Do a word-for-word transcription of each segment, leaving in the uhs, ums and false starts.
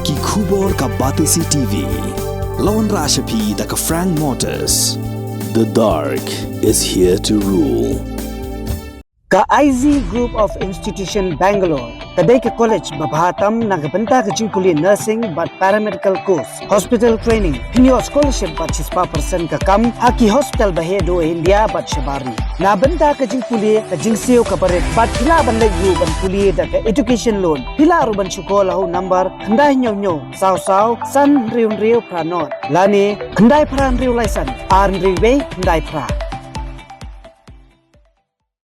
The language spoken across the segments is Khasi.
Ki khubor ka Batesi T V. La wanrah sha phi da ka Frank Motors. The dark is here to rule. Ka I Z Group of Institution Bangalore ka dei ka college ba bha tam na ka bynta ka jingpule nursing bad paramedical course, hospital training, pynïoh scholarship bad shispah percent ka kam ha ki hospital ba heh duh India bad shabar ri. Na bynta ka jingpule ka jingsiew ka barit bad phi lah ban leit ruh ban pule da ka education loan. Phi lah ruh ban shukor ha u number khyndai hynñiew hynñiew saw saw san hynriew hynriew phra nod lane khyndai phra hynriew lai san ar hynriew wei khyndai phra.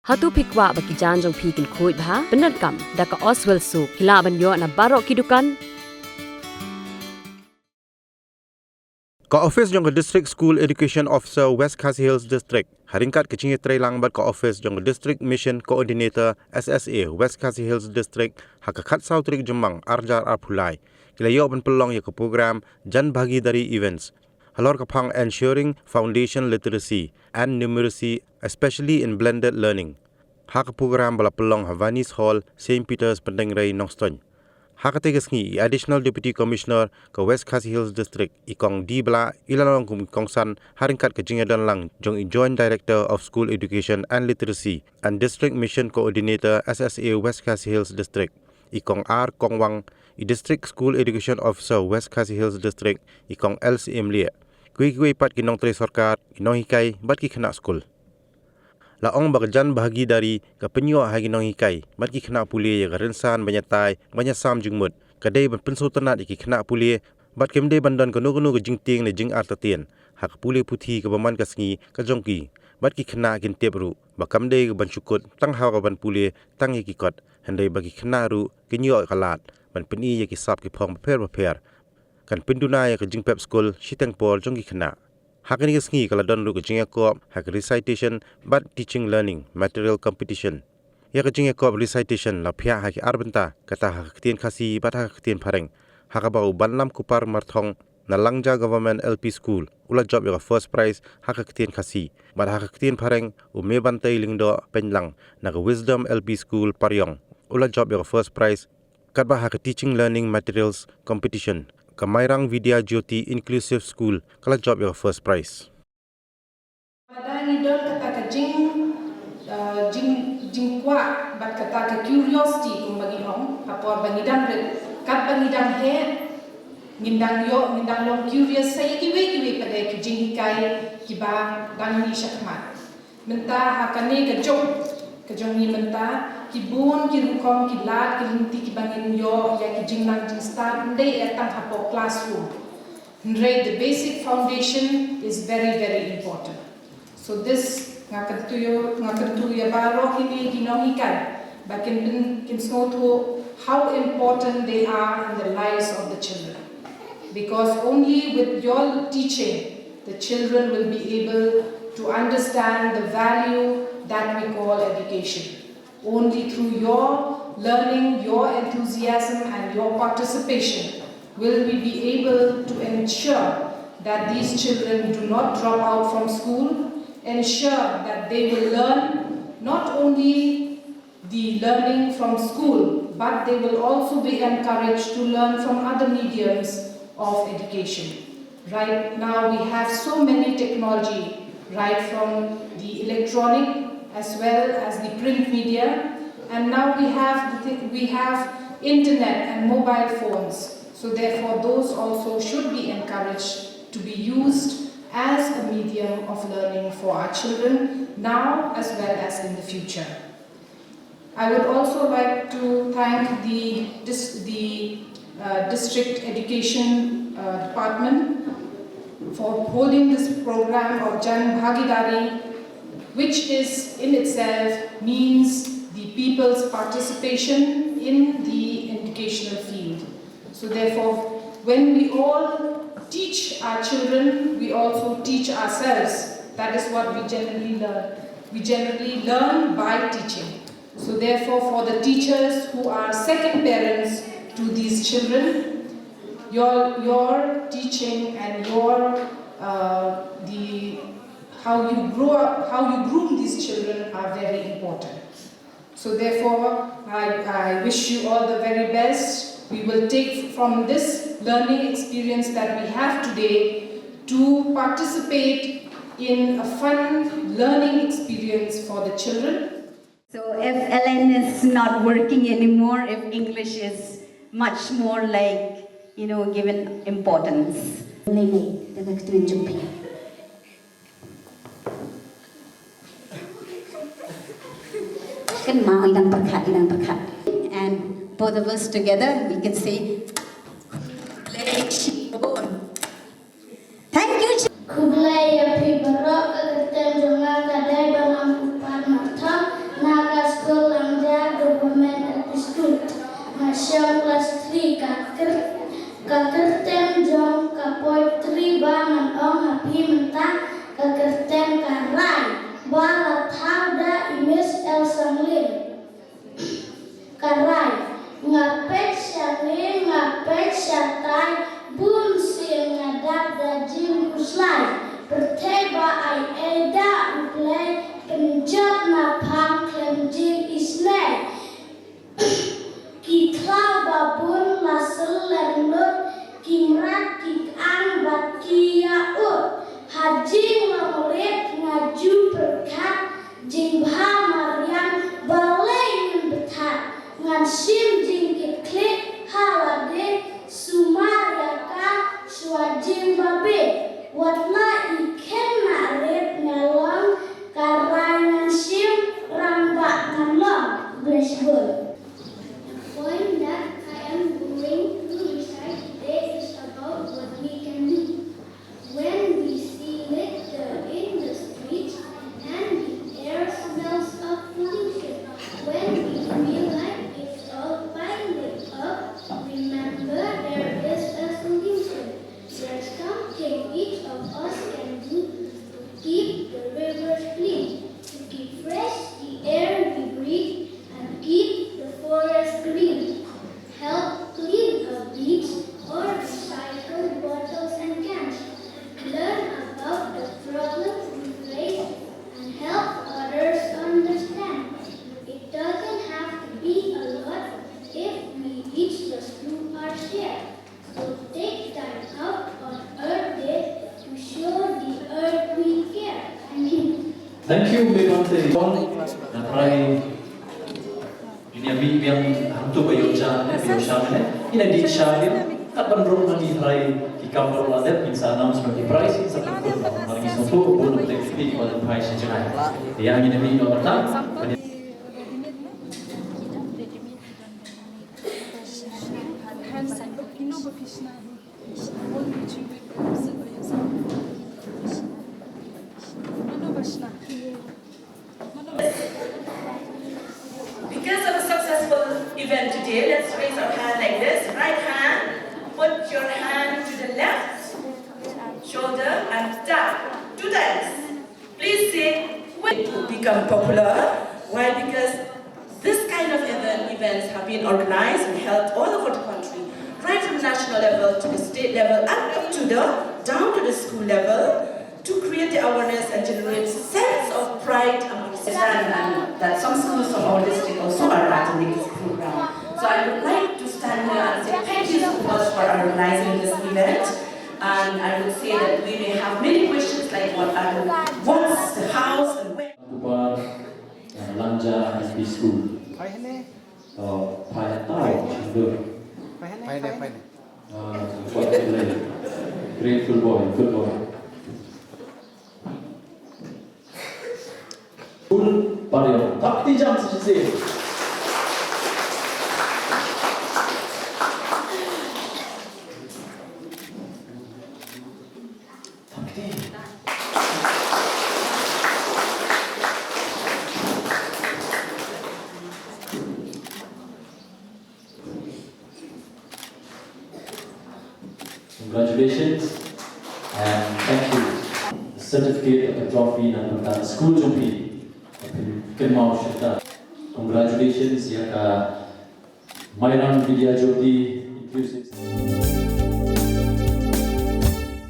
Hato phi kwah ba ki jaiñ jong phi kin khuid bha? Pyndonkam da ka Oswell Soap, phi lah ban ïoh na baroh ki dukan. Ka office jong ka District School Education Officer, West Khasi Hills District, ha ryngkat ka jingïatreilang bad ka office jong ka District Mission Coordinator, S S A, West Khasi Hills District, ha ka khatsaw tarik Jymmang arhajar arphew lai, ki la ïoh ban pynlong ïa ka program Jan Bhagidari Events halor ka phang Ensuring Foundation Literacy and Numeracy, Especially in Blended Learning, ha ka program ba la pynlong ha Vanis Hall, Saint Peter's, Pyndengrei, Nongstoiñ. Ha katei ka sngi, i Additional Deputy Commissioner ka West Khasi Hills District, i Kong D Blah, i la long kum i kongsan ha ryngkat ka jingïadonlang jong i Joint Director of School Education and Literacy and District Mission Coordinator, S S A, West Khasi Hills District, i Kong R Kongwang, i District School Education Officer, West Khasi Hills District, i Kong L C M Lieh, kiwei kiwei pat ki nongtrei sorkar, ki nonghikai bad ki khynnah skul. La ong ba ka Jan Bhagidari ka pynïoh ha ki nonghikai bad ki khynnah pule ïa ka rynsan ban ïatai, ban ïasam jingmut. Ka dei ban pynsngewtynnad ïa ki khynnah pule bad kim dei ban don kano kano ka jingtieng ne jingartatien ha ka pule puthi kaba man ka sngi ka jong ki. Bad ki khynnah kin tip ruh ba kam dei ka ban shu kut tang ha ka ban pule tang ïa ki kot, hynrei ba ki khynnah ruh kin ïoh ka lad ban pyni ïa ki sap ki phong bapher bapher. Kan pynduna ïa ka jingpep skul shiteng por jong ki khynnah. Ha kane ka sngi ka la don ruh ka jingïakob ha ka recitation bad teaching learning material competition. Ïa ka jingïakob recitation la phiah ha ki ar bynta, kata ha ka ktien Khasi bad ha ka ktien Phareng, ha kaba u Banlam Kupar Marthong na Langja Government L P School u la jop ïa ka first prize ha ka ktien Khasi, bad ha ka ktien Phareng u Mebantei Lyngdoh Pynlang na ka Wisdom L P School Pariong u la jop ïa ka first prize. Katba ha ka Teaching Learning Materials Competition, ka Mairang Vidya Jyoti Inclusive School ka la jop ïa ka first prize. Lada ngi don kata ka jing, uh, jing, jingkwah bad kata ka curiosity kumba ngi ong, ha por ba ngi dang rit, katba ngi dang heh, ngin dang ïoh, ngin dang long curious sa ïa kiwei kiwei pat de ki jinghikai kiba dang mih shakhmat. Mynta ha kane ka juk ka jong ngi mynta, ki bun ki rukom ki lad ki lynti kiba ngin ïoh ïa ki jingnang jingstad ym dei tang hapoh classroom. Hynrei the basic foundation is very, very important. So this, nga kyntu ïa, nga kyntu ïa baroh kine ki nonghikai ba kin pyn, kin sngewthuh how important they are in the lives of the children. Because only with your teaching, the children will be able to understand the value that we call education. Only through your learning, your enthusiasm, and your participation will we be able to ensure that these children do not drop out from school, ensure that they will learn not only the learning from school, but they will also be encouraged to learn from other mediums of education. Right now, we have so many technology, right from the electronic as well as the print media, and now we have the thi-, we have internet and mobile phones. So therefore, those also should be encouraged to be used as a medium of learning for our children now as well as in the future. I would also like to thank the dis-, the, uh, District Education, uh, Department for holding this program of Jan Bhagidari, which is in itself means the people's participation in the educational field. So therefore, when we all teach our children, we also teach ourselves. That is what we generally learn. We generally learn by teaching. So therefore, for the teachers who are second parents to these children, your, your teaching and your, uh, the, how you grow up, how you groom these children are very important. So therefore, I, I wish you all the very best. We will take from this learning experience that we have today to participate in a fun learning experience for the children. So if L N is not working anymore, if English is much more like, you know, given importance. Lei lei da ka ktien jong phi. Kynmaw, i dang pyrkhat, i dang pyrkhat. And both of us together, we can say, Thank you. Khublei ïa phi baroh. Ka kyrteng jong nga ka dei Balang Kupar Marthong, na ka skul Langja Government L P School. Nga shong klas three. Ka kyr-, ka kyrteng jong ka poetry ba ngan ong ha phi mynta, ka kyrteng Ka Rai, ba la thaw da i Miss L Sanglim. Ka rai. Nga peit sha ngi, nga peit sha tai, bun sien nga dap da jingkhuslai. Pyrthei ba ai ei da U Blei, pynjot na phang khlem jingisynei. Ki khlaw ba bun la sylem lut, ki mrad ki kang bad ki ïa-ud. Ha jinglong rit nga ju pyrkhat, jingbha mariang balei ngan pyrkhat. Ngan shim jingkitkhlieh ha lade, sumar ïa ka shuwa jingbabe. Wat la i khynnah rit nga long, Ka Rai ngan shim, rangbah ngan long. Khublei shibun. The poem that I am going to recite today is about what we can do. When we see litter in the streets and the air smells of pollution, when we feel like it's all piling up, remember there is a solution. There's something each of us can do to keep the rivers clean, to keep fresh the air we breathe, and keep the forest green. Help clean a beach or recycle bottles and cans. Learn about the problems we face and help others understand. It doesn't have to be a lot if we each just do our share. So take time out on Earth Day to show the earth we care. Thank you. Thank you, Mebante. Na prai. Ïa mih biang hangtu ba ïoh jam ne, ba ïoh sham ne. Ïa dih sha biang. Kat ban rung hangne prai ki kam ba la dep, ngin sa announce ki prize, ngin sa pynkut. Mar ngin sngewthuh bun ki prize sha jngai. Ïa ngin ïa mih noh mynta. Because of a successful event today, let's raise our hand like this. Right hand, put your hand to the left shoulder and tap two times. Please say, when it will become popular. Why? Because this kind of event, events have been organized and held all over the country, right from national level to the state level, up to the, down to the school level, to create the awareness and generate sense of pride among students. And that some schools from our district also are attending this program. So I would like to stand here and say thank you so much for organizing this event. And I would say that we may have many questions like what are the, what's the house and where. Kupar, uh, Langja S P School. Uh, Pai Tau, Chindur. Pai ne, pai ne. Uh, what a play. Grateful boy, good boy. Full Pariang. Thap kti jam shisien. Thap kti. Congratulations and thank you. The certificate of the trophy na ka bynta ka skul jong phi. Kynmaw shata. Congratulations ïa ka Mairang Vidya Jyoti Inclusive.